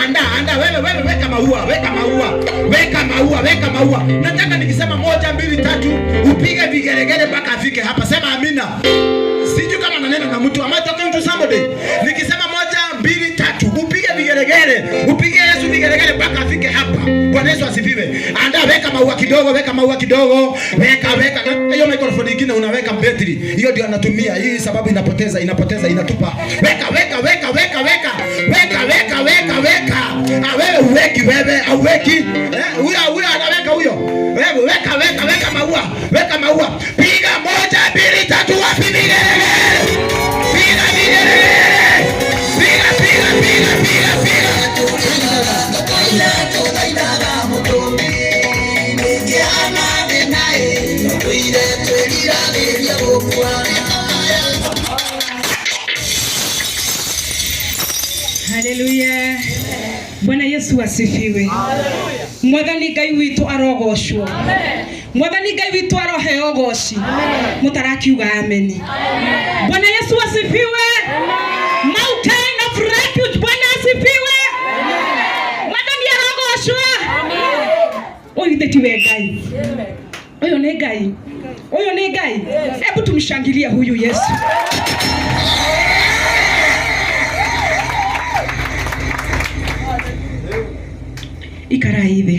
Anda, anda wewe, wewe weka maua, weka maua, weka maua, weka maua. Nataka nikisema moja, mbili, tatu upige vigelegele mpaka afike hapa. Sema amina. Sijui kama nanena na mtu. Am I talking to somebody? Nikisema moja, mbili, tatu upige vigelegele, upige Yesu vigelegele mpaka afike hapa. Bwana Yesu asifiwe. Anda, weka maua kidogo, weka maua kidogo, weka weka. Na hiyo microphone nyingine unaweka betri. Hiyo ndio anatumia. Hii sababu inapoteza, inapoteza, inatupa. Weka, weka, weka, weka, weka. Weka, weka, weka, weka. Ah, wewe uweki wewe, auweki. Eh, huyo huyo anaweka huyo. Wewe weka, weka, weka maua. Weka maua. Piga moja, mbili, tatu, wapi vigelegele? Piga vigelegele. Piga, piga, piga, piga, piga. Haleluya. Bwana Yesu asifiwe. Mwathani Ngai witũ arogocwo. Mwathani Ngai witũ aroheo goci. Mũtarakiuga ameni. Bwana Yesu asifiwe. Mountain of Refuge, Bwana asifiwe. Mwathani arogocwo. Ũyũ githĩ tiwe Ngai? Ũyũ nĩ Ngai. Ũyũ nĩ Ngai. Hebu tumshangilie huyu Yesu. Ikarai thĩ.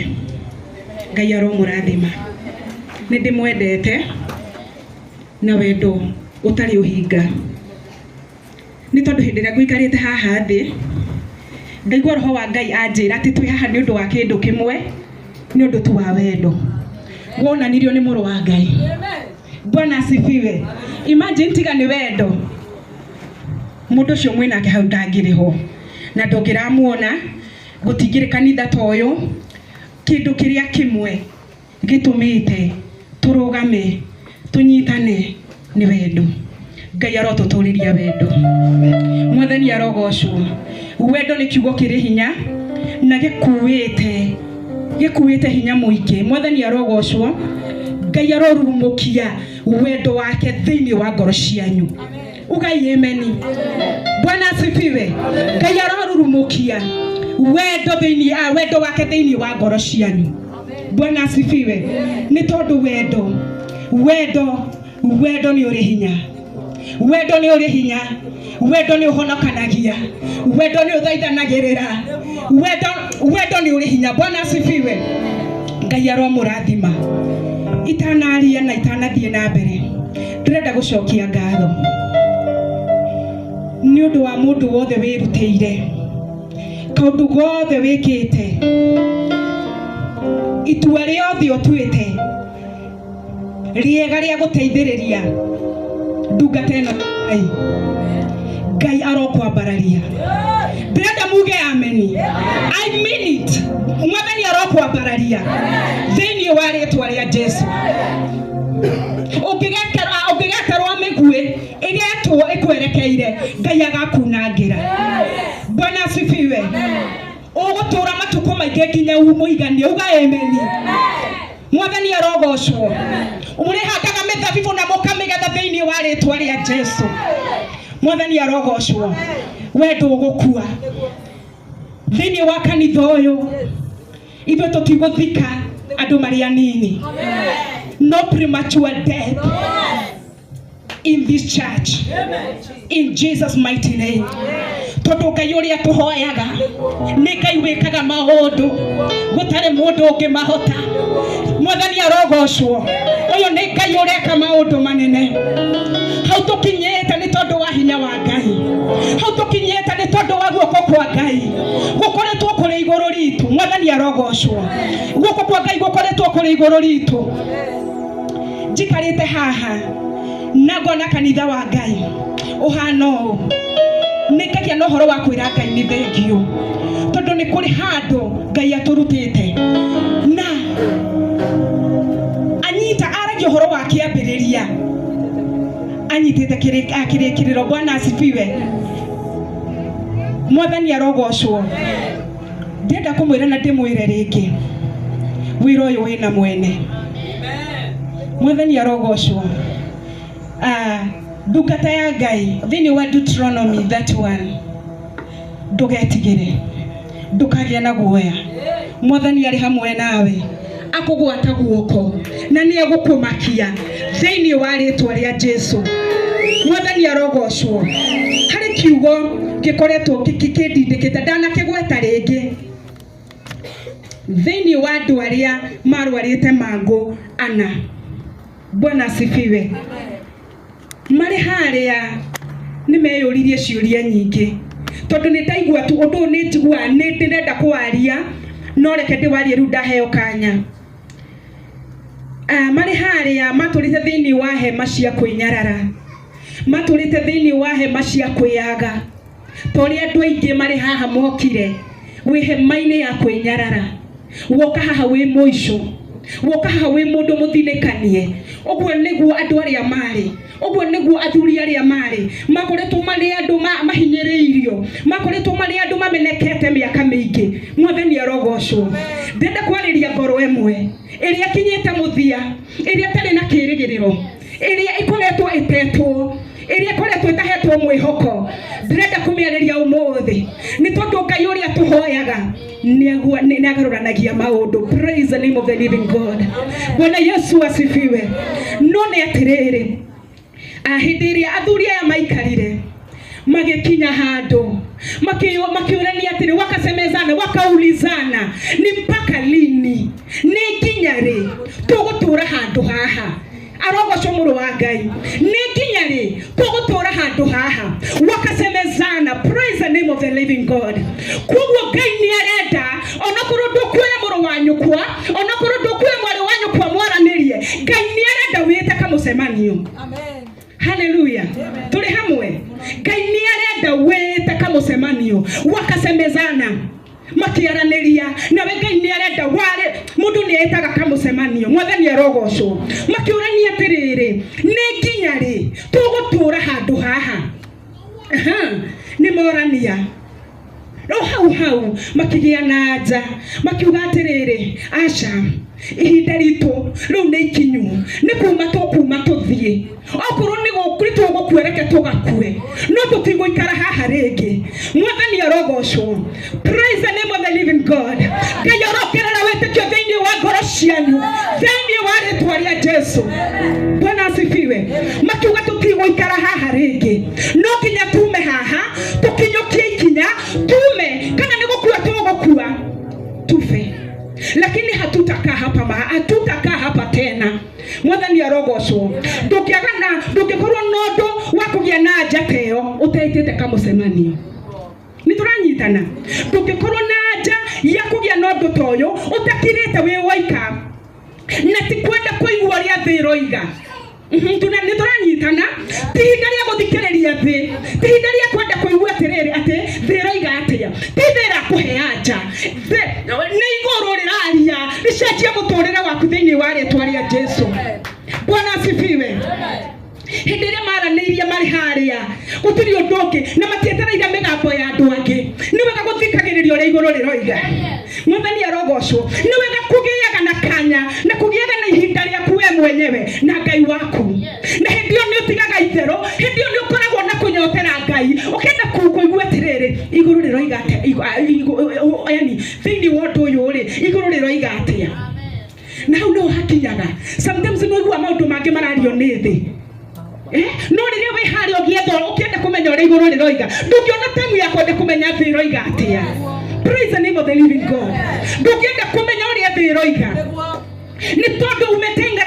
Ngai aromũrathima. Nĩ ndĩmwendete na wendo ũtarĩ ũhinga. Nĩ tondũ hĩndĩ ĩrĩa ngũikarĩte haha thĩ ngaigua roho wa Ngai anjĩra atĩ twĩ haha nĩ ũndũ wa kĩndũ kĩmwe, nĩ ũndũ tu wa wendo wonanirio nĩ mũrũ wa Ngai. Bwana asifiwe. Imagine tiga nĩ wendo mũndũ ũcio mwĩnake hau ndangĩrĩho na ndũngĩramuona, gũtingĩrĩ kanitha ta ũyũ. Kĩndũ kĩrĩa kĩmwe gĩtũmĩte tũrũgame tũnyitane nĩ wendo. Ngai arotũtũrĩria wendo. Mwathani arogocwo. Wendo nĩ kiugo kĩrĩ hinya na gĩkuĩte hinya mũingĩ. Mwathani arogocwo. Ngai arorurumũkia wendo wake thĩinĩ wa ngoro cianyu. Ugai ameni. Bwana asifiwe. Ngai arorurumũkia wendo thĩinĩ, wendo wake thĩinĩ wa ngoro cianyu. Bwana asifiwe. Nĩ tondũ wendo, wendo, wendo nĩ ũrĩ hinya. Wendo nĩ ũrĩ hinya. Wendo nĩ ũhonokanagia. Wendo nĩ ũthaithanagĩrĩra. Wendo, wendo nĩ ũrĩ hinya. Bwana asifiwe. Ngai aromũrathima. Itanaria na itanathiĩ na mbere, ndĩrenda gũcokia ngatho nĩ ũndũ wa mũndũ wothe wĩrutĩire, kaũndũ gothe wĩkĩte, itua rĩothe ũtuĩte rĩega rĩa gũteithĩrĩria ndungata ĩno Ngai. Ngai arokwambararia. Ndĩrenda muge ameni. I mean it. Mwathani arokwambararia thĩinĩ wa rĩtwa rĩa Jesu. Ũngĩgeterwo mĩguĩ ĩgetwo ĩkwerekeire, Ngai agakunangĩra. Bwana asifiwe. Ũgũtũra matukũ maingĩ nginya mũiganie. Uga ameni. Mwathani arogocwo. Mũrĩhandaga mĩthabibũ na mũkamĩgetha thĩinĩ wa rĩtwa rĩa Jesu. Mwathani arogocwo. We ndũgũkua thĩinĩ wa kanitha ũyũ. Ithuĩ tũtigũthika andũ marĩ anini. No premature death in this church, in Jesus mighty name. Tondũ Ngai ũrĩa tũhoyaga nĩ Ngai wĩkaga maũndũ gũtarĩ mũndũ ũngĩmahota. Mwathani arogocwo. Ũyũ nĩ Ngai ũreka maũndũ manene. Hau tũkinyĩte nĩ tondũ wa hinya wa Ngai. Hau tũkinyĩte nĩ tondũ wa guoko kwa Ngai gũkoretwo kũrĩ igũrũ ritũ. Mwathani arogocwo. Guoko kwa Ngai gũkoretwo kũrĩ igũrũ ritũ. Njikarĩte haha na ngona kanitha wa Ngai ũhana ũũ, nĩ ngagia na ũhoro wa kwĩra Ngai nĩ thengiũ, tondũ nĩ kũrĩ handũ Ngai atũrutĩte na anyita aragia ũhoro wa kĩambĩrĩria anyitĩte kĩrĩkĩrĩro. Bwana asifiwe. Mwathani arogocwo. Ndĩrenda kũmwĩra na ndĩmwĩre rĩngĩ, wĩra ũyũ wĩna mwene. Mwathani arogocwo. Ndungata ya Ngai thĩinĩ wa Deuteronomy 31, ndũgetigĩre. Ndũkagĩe na guoya, Mwathani arĩ hamwe nawe, akũgwata guoko na nĩ egũkũmakia thĩinĩ wa rĩtwa rĩa Jesu. Mwathani arogocwo. Harĩ kiugo gĩkoretwo kĩndindĩkĩte, ndanakĩgweta rĩngĩ thĩinĩ wa andũ arĩa marwarĩte mangũ ana. Bwana asifiwe. Marĩ harĩa nĩ meyũririe ciũria nyingĩ, tondũ nĩ ndaigua tu ũndũ ũyũ, nĩ njiguaga nĩ ndĩrenda kũwaria, no reke ndĩwarie rĩu ndaheo kanya. Marĩ harĩa matũrĩte thĩinĩ wa hema cia kwĩnyarara, matũrĩte thĩinĩ wa hema cia kwĩyaga, ta ũrĩa andũ aingĩ marĩ haha mokire wĩ hema-inĩ ya kwĩnyarara. Woka haha wĩ mũico, woka haha wĩ mũndũ mũthinĩkanie. Ũguo nĩguo andũ arĩa marĩ, ũguo nĩguo athuri arĩa marĩ makoretwo marĩ andũ mahinyĩrĩirio, makoretwo marĩ andũ mamenekete mĩaka mĩingĩ. Mwathani arogocwo. Ndĩrenda kwarĩria ngoro ĩmwe ĩrĩa ĩkinyĩte mũthia, ĩrĩa ĩtarĩ na kĩrĩgĩrĩro, ĩrĩa ĩkoretwo ĩtetwo, ĩrĩa ĩkoretwo ĩtahetwo mwĩhoko. Ndĩrenda kũmĩarĩria ũmũthĩ, nĩ tondũ Ngai ũrĩa tũhoyaga nĩagarũranagia maũndũ. Praise the name of the living God. Bwana Yesu asifiwe. No nĩ atĩrĩrĩ, hĩndĩ ĩrĩa athuri aya maikarire magĩkinya handũ makĩũrania atĩrĩ, wakasemezana, wakaulizana, ni mpaka lini, nĩ nginya rĩ tũgũtũra handũ haha? Arogocwo mũrũ wa Ngai. Nĩ nginya rĩ tũgũtũra handũ haha? Wakasemezana. Praise the name of the living God. Koguo Ngai nĩ arenda, onakorwo ndũkuoya mũrũ wa nyũkwa, onakorwo ndũkuoya mwarĩ wa nyũkwa mwaranĩrie, Ngai nĩ arenda wĩte kamũcemanio. Haleluya, tũrĩ hamwe. Ngai nĩ arenda wĩte kamũcemanio. Wakasemezana, makiaranĩria nawe. Ngai nĩ arenda ware mũndũ nĩ etaga kamũcemanio. Mwathani arogocwo. Makĩũrania atĩrĩrĩ, nĩ nginya rĩ tũgũtũra handũ haha? Aha, nĩ morania no hau hau makĩgĩa na nja, makiuga atĩrĩrĩ, aca, ihinda ritũ rĩu nĩ ikinyu, nĩ kuma tũkuma tũthiĩ. Okorwo nĩ tũgũkua, reke tũgakue, no tũtigũikara haha rĩngĩ. Mwathani arogocwo. Praise the name of the living God. Ngai arongerera wĩtĩkio thĩinĩ wa ngoro cianyu thĩinĩ wa rĩtwa rĩa Jesu. Bwana asifiwe. Makiuga tũtigũikara haha rĩngĩ, no nginya tume haha, tũkinyũkie ikinya tume, kana nĩ gũkua tũgũkua tufe, lakini hatutakaa hapa, hatutakaa hapa tena. Mwathani arogocwo. Ndũngĩaga na ndũngĩkorwo na ũndũ wa kũgĩa na anja ta ĩyo ũteĩtĩte kamũcemanio. Nĩ tũranyitana? Ndũngĩkorwo na anja ya kũgĩa na ũndũ ta ũyũ ũtakirĩte wĩ waika na ti kwenda kũigua ũrĩa thĩ ĩroiga. Nĩ tũranyitana? Ti ihinda rĩa gũthikĩrĩria thĩ, ti ihinda rĩa kwenda kũigua atĩrĩrĩ atĩ thĩ ĩroiga atĩa. Ti thĩ ĩrakũhe anja, nĩ igũrũ rĩraria rĩcenjie mũtũrĩre waku thĩinĩ wa rĩtwa rĩa Jesu. Bwana asifiwe. Hĩndĩ ĩrĩa maranĩirie marĩ harĩa, gũtirĩ ũndũ ũngĩ, na matietereire mĩgambo ya andũ angĩ. Nĩ wega gũthikagĩrĩria ũrĩa igũrũ rĩroiga. Mwathani arogocwo. Nĩ wega kũgĩaga na kanya na kũgĩaga na ihinda rĩaku we mwenyewe na Ngai waku, na hĩndĩ ĩyo nĩ ũtigaga itherũ, hĩndĩ ĩyo nĩ ũkoragwo na kũnyotera Ngai, ũkenda kũigua atĩrĩrĩ, igũrũ rĩroiga atĩa, yani thĩinĩ wa ũndũ ũyũ rĩ, igũrũ rĩroiga atĩa? Na hau no hakinyaga sometimes nĩ ũiguaga maũndũ mangĩ marario nĩ thĩ. No rĩrĩa wĩ harĩa ũgĩetha, ũkĩenda kũmenya ũrĩa igũrũ rĩroiga, ndũngĩona time ya kwenda kũmenya thĩ ĩroiga atĩa. Praise the name of the living God. Ndũngĩenda kũmenya ũrĩa thĩ ĩroiga, nĩ tondũ umetenga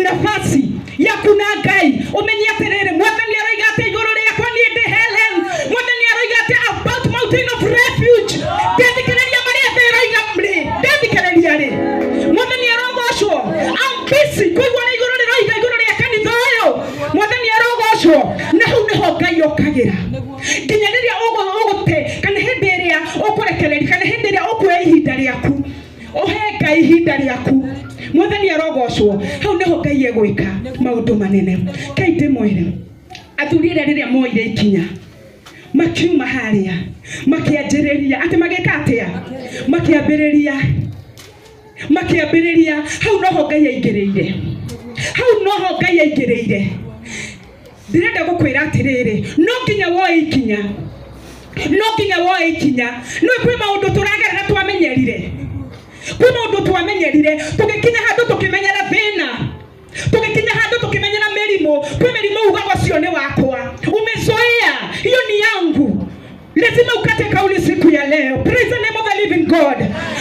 nafasi yaku na Ngai, ũmenye atĩrĩrĩ, Mwathani aroiga atĩa igũrũ rĩakwa niĩ ndĩ Helen? Mwathani aroiga atĩa about Mountain of Refuge? Ndethikĩrĩria marĩa thĩ ĩroiga rĩ, ndethikĩrĩria rĩ. Mwathani arogocwo. I'm busy kũigua ũrĩa igũrũ rĩroiga igũrũ rĩa kanitha ũyũ. Mwathani arogocwo. Na hau nĩho Ngai okagĩra, nginya rĩrĩa ũgũte, kana hĩndĩ ĩrĩa ũkũrekereria, kana hĩndĩ ĩrĩa ũkuoya ihinda rĩaku ũhe Ngai ihinda rĩaku. Mwathani arogocwo. Hau nĩho Ngai egwĩka maũndũ manene. Ngai ndĩmwĩre, athuri arĩa rĩrĩa moire ikinya makiuma harĩa, makĩanjĩrĩria atĩ magĩka atĩa, makĩambĩrĩria, hau noho Ngai aingĩrĩire, hau noho Ngai aingĩrĩire. Ndĩrenda gũkwĩra atĩrĩrĩ, no nginya woe ikinya, no nginya woe ikinya. Nĩ kwĩ maũndũ tũra Twathiire tũgĩkinya handũ tũkĩmenyera thĩna, tũgĩkinya handũ tũkĩmenyera mĩrimũ. Kwĩ mĩrimũ ugaga ũcio nĩ wakwa, umezoea hiyo ni yangu. Lazima ukate kauli siku ya leo. Praise the name of the living God.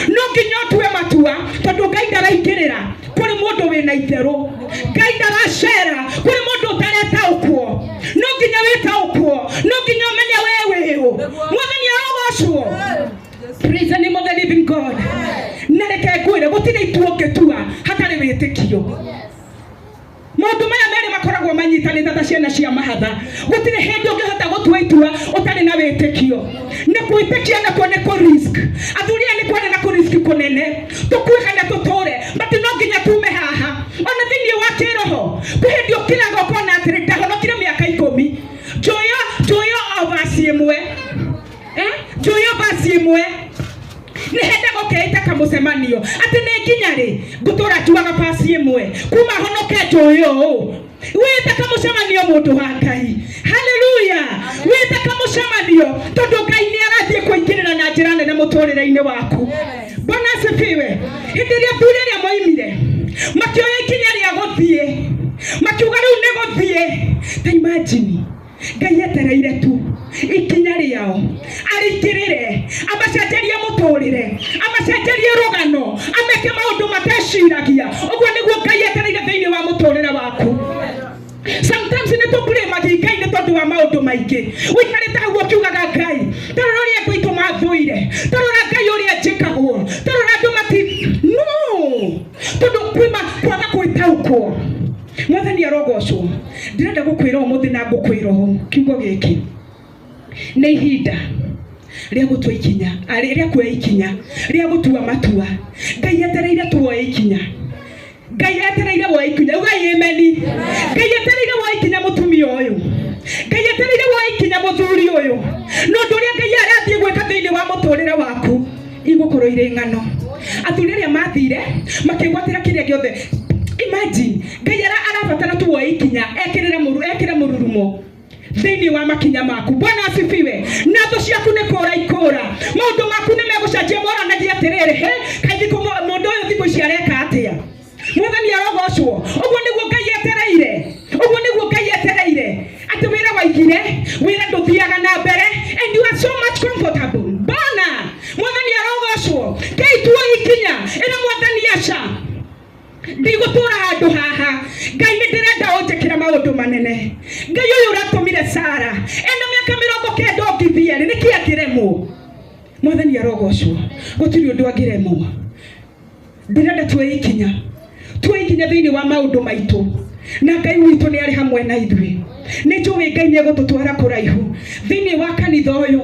No nginya ũtue matua tondũ Ngai ndaraingĩrĩra kũrĩ mũndũ wĩna itherũ. Ngai ndaracera kũrĩ mũndũ ũtaretaũkwo. No nginya wĩtaũkwo, no nginya ũmenye we wĩũ. Mwathani arogocwo. Praise the name of the living God. Na reke ngwĩre, gũtirĩ itua ũngĩtua hatarĩ wĩtĩkio. Maũndũ maya merĩ makoragwo manyitanĩte ta ciana cia mahatha. Gũtirĩ hĩndĩ ũngĩhota gũtua itua ũtarĩ na wĩtĩkio. Na gwĩtĩkia nakuo nĩ kũ risk. Athuri aya nĩ kwarĩ na kũ risk kũnene, tũkue kana tũtũre, but no nginya tume haha. Ona thĩinĩ wa kĩroho kwĩ hĩndĩ ũkĩraga ũkona atĩrĩ, ndahonokire mĩaka 10, njoyo njoyo o verse ĩmwe, njoyo verse ĩmwe, nĩ hendaga ũkeita kamũcemanio atĩ nĩ nginya rĩ ngũtũra njuaga verse ĩmwe kuma honoke njũĩ ũũ. Wĩte kamũcemanio, mũndũ wa Ngai, haleluya. Wĩte kamũcemanio tondũ Ngai nĩ arathiĩ kũingĩrĩra na njĩra nene mũtũrĩre-inĩ waku. Bwana asifiwe. Hĩndĩ ĩrĩa athuri arĩa moimire makĩoya ikinya rĩa gũthiĩ, makiuga rĩu nĩ gũthiĩ, ta imagine Ngai etereire tu ikinya rĩao arĩingĩrĩre, amacenjerie mũtũrĩre, amacenjerie rũgano, ameke maũndũ mateciragia. Ũguo nĩguo Ngai etereire thĩinĩ wa mũtũrĩre waku. Sometimes nĩ tũblame Ngai nĩ tondũ wa maũndũ maingĩ. Ũikarĩte hau ũkiugaga, Ngai, tarora ũrĩa andũ aitũ mathũire, tarora Ngai ũrĩa njĩkagwo, tarora andũ mati no tondũ kwĩma kwaga gwĩtaũkwo. Mwathani arogocwo. Ndĩrenda gũkwĩra ũmũthĩ na ngũkwĩra ũũ, kiugo gĩkĩ nĩ ihinda rĩa gũtua ikinya, rĩa kuoya ikinya rĩa gũtua matua. Ngai etereire tuoe ikinya. Ngai etereire woe ikinya. Ugai ameni. Ngai etereire woe ikinya, mũtumia ũyũ. Ngai etereire woe ikinya, mũthuri ũyũ. No ũndũ ũrĩa Ngai arathiĩ gwĩka thĩinĩ wa mũtũrĩre waku igũkorwo irĩ ng'ano. Athuri arĩa mathire makĩgwatĩra kĩrĩa gĩothe, imagine Ngai arabatara tu woe ikinya, ekĩrĩre mũru, ekĩre mũrurumo thĩinĩ wa makinya maku. Bwana asifiwe. Na thũ ciaku nĩ kũra ikũra, maũndũ maku nĩ megũcenjia. Moranagia atĩrĩrĩ, he kaĩ thikũ mũndũ ũyũ thikũ ici areka atĩa? Mwathani arogocwo. Ũguo nĩguo Ngai etereire, ũguo nĩguo Ngai etereire, atĩ wĩra waigire wĩra ndũthiaga na mbere and you are so much comfortable. Bana, Mwathani arogocwo. Ngai tuo ikinya ĩra Mwathani, aca, ndigũtũra handũ haha. Ngai, nĩ ndĩrenda ũnjĩkĩra maũndũ manene. Ngai ũyũ ũratũmire Sara ena mĩaka 90 ongithie rĩ, nĩkĩ angĩremwo? Mwathani arogocwo. Gũtirĩ ũndũ angĩremwo. Ndĩrenda tuoe ikinya, tuoe ikinya thĩinĩ wa maũndũ maitũ, na Ngai witũ nĩ arĩ hamwe na ithuĩ. Nĩ njũĩ Ngai nĩ egũtũtwara kũraihu thĩinĩ wa kanitha ũyũ.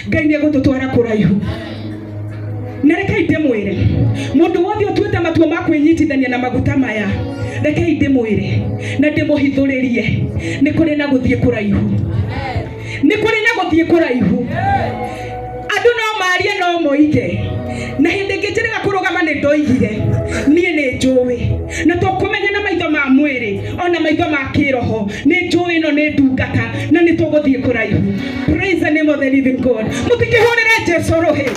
Ngai nĩ egũtũtwara kũraihu. Na rekei ndĩmwĩre, mũndũ wothe ũtuĩte matua ma kwĩnyitithania na maguta maya, rekei ndĩmwĩre na ndĩmũhithũrĩrie, nĩ kũrĩ na gũthiĩ kũraihu, nĩ kũrĩ na gũthiĩ kũraihu. Andũ no marie, no moige, na hĩndĩ ĩngĩ njĩrĩga kũrũgama nĩ ndoigire niĩ nĩ njũĩ na tũkũmenya na maitho ma mwĩrĩ ona maitho ma kĩroho. Nĩ njũĩ ĩno nĩ ndungata na nĩ tũgũthiĩ kũraihu. Praise the name of the living God. Mũtikĩhũrĩre Jesu rũhĩ.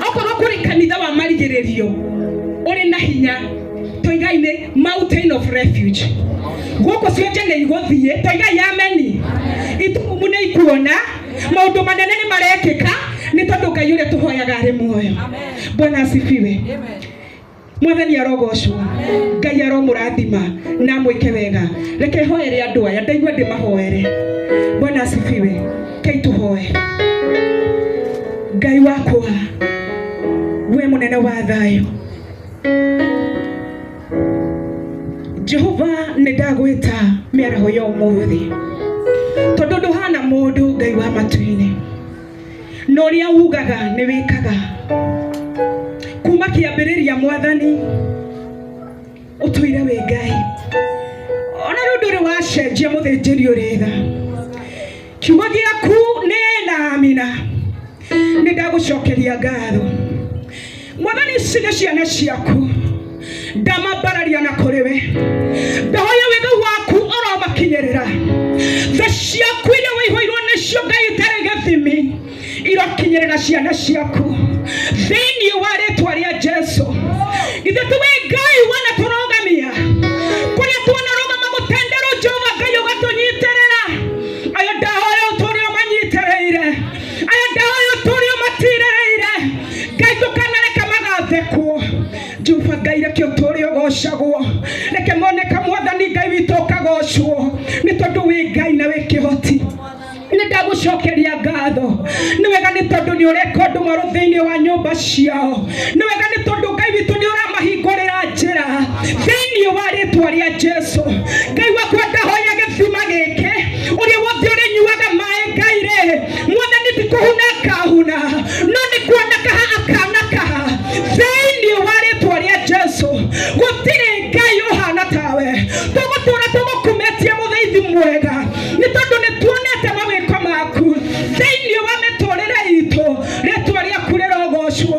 Okorwo kũrĩ kanitha wa marigĩrĩrio ũrĩ na hinya, toigai nĩ Mountain of Refuge. Gũkũ cionje nĩ igũthiĩ. Toigai ameni. Itumumu nĩ ikuona maũndũ manene nĩ marekĩka, nĩ tondũ Ngai ũrĩa tũhoyaga arĩ muoyo. Bwana asifiwe. Mwathani arogocwo. Ngai aromũrathima na amwĩke wega. Reke hoere andũ aya, ndaigua ndĩmahoere. Bwana asifiwe. Kei tũhoe. Ngai wakwa, we mũnene wa thayũ, Jehova, nĩ ndagwĩta mĩaraho ya ũmũthĩ tondũ ndũhana mũndũ, Ngai wa matu-inĩ, na ũrĩa ugaga nĩ wĩkaga. Kuma kĩambĩrĩria, Mwathani, ũtũire wĩ Ngai, ona rĩu ndũrĩ wacenjia. Mũthĩnjĩri ũrĩ tha, kiugo gĩaku nĩ na amina. Nĩ ndagũcokeria ngatho, Mwathani. Ici nĩ ciana ciaku, ndamambararia na kũrĩ we. Ndahoya wega waku ũromakinyĩrĩra. Tha ciaku iria wĩihũirwo nĩcio, Ngai, itarĩ gĩthimi. Irokinyĩrĩra ciana ciaku thĩinĩ wa rĩtwa rĩa Jesu. Ithe tuwe Ngai wanatũrũgamia kũrĩa twanarũgama gũtenderwo, Jehova Ngai ũgatũnyitĩrĩra. Ayo ndahoya ũtũũre ũmanyitĩrĩire, aya ndahoya ũtũũre ũmatirĩrĩire. Ngai, ndũkanareke magathekwo. Jehova Ngai, reke ũtũũre ũgocagwo, reke moneka Mwathani Ngai witũ ũkagocwo, nĩ tondũ wĩ Ngai na wĩ kĩhoti. Nĩ ndagũcokeria ngatho. Nĩ wega nĩ tondũ nĩ ũreka ũndũ mwerũ thĩinĩ wa nyũmba ciao. Nĩ wega nĩ tondũ Ngai witũ nĩ ũramahingũrĩra njĩra thĩinĩ wa rĩtwa rĩa Jesu. Ngai wakwa, ndahoya gĩthima gĩkĩ, ũrĩa wothe ũrĩnyuaga maĩ, Ngai rĩ, Mwathani, ti kũhuna akahuna, no nĩ kuonakaha akanakaha thĩinĩ wa rĩtwa rĩa Jesu. Gũtirĩ Ngai ũhana tawe. Tũgũtũra tũgũkumĩtie, mũtheithi mwega, nĩ tondũ nĩ tuonete mawĩko maku thĩinĩ wa mĩtũrĩre itũ. Rĩtwa rĩaku rĩrogocwo.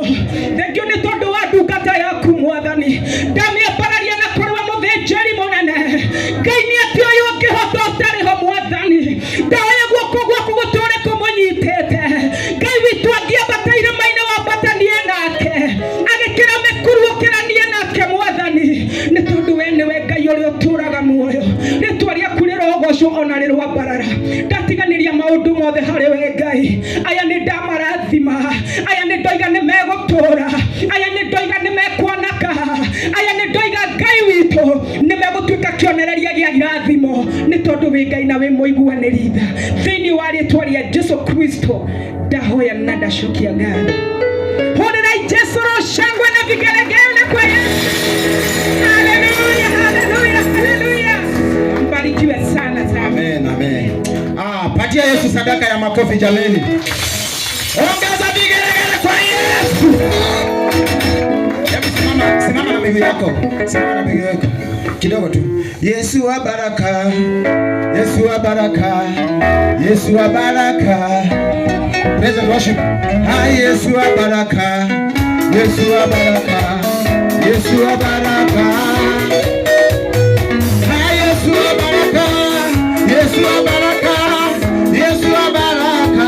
Thengio nĩ tondũ wa ndungata yaku, Mwathani. Ndamĩambararia na kũrĩ we, mũthĩnjĩri mũnene. Ngai, nĩ atĩ ũyũ ũngĩhota ũtarĩ ho? Mwathani, ndahoya guoko gwaku gũtũre kũmũnyitĩte. Ngai witũ, angĩambata irĩma-inĩ, wambatanie nake, agĩkĩra mĩkuru, ũkĩranie nake, Mwathani, nĩ tondũ we nĩwe Ngai ũrĩa ũtũraga muoyo. Rĩtwa rĩaku rĩrogocwo ona rĩrwambarara. Ndatiganĩria maũndũ mothe harĩ we, Ngai. Aya nĩ ndamarathima, aya nĩ ndoiga nĩ megũtũra, aya nĩ ndoiga nĩ mekwanaka, aya nĩ ndoiga, Ngai witũ, nĩ megũtuĩka kĩonereria gĩa irathimo, nĩ tondũ wĩ Ngai na wĩ mũiguanĩri tha. Thĩinĩ wa rĩtwa rĩa Jesu Kristo ndahoya na ndacokia ngatho. Hũrĩrai Jesu rũcangwe na vigelegele kwa Yesu. Haleluya, haleluya, haleluya! Mbarikiwe sana sana. Amen, amen. Ah, patia Yesu sadaka ya makofi jameni. Ongeza vigelegele kwa Yesu. Hebu simama, simama na miguu yako. Simama na miguu yako. Kidogo tu. Yesu wa baraka. Yesu wa baraka. Yesu wa baraka. Praise and worship. Ha, Yesu wa baraka. Yesu wa baraka. Yesu wa baraka. Ha, Yesu wa baraka. Yesu wa baraka. Yesu wa baraka.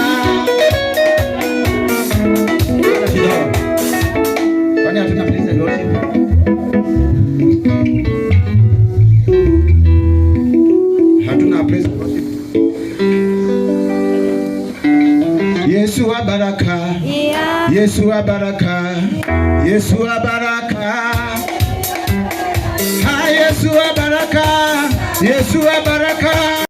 Kidogo. Kwani hatuna praise and worship? Hatuna praise and worship. Yesu wa baraka. Yesu wa baraka. Yesu wa baraka. Ha, Yesu wa baraka. Yesu wa baraka.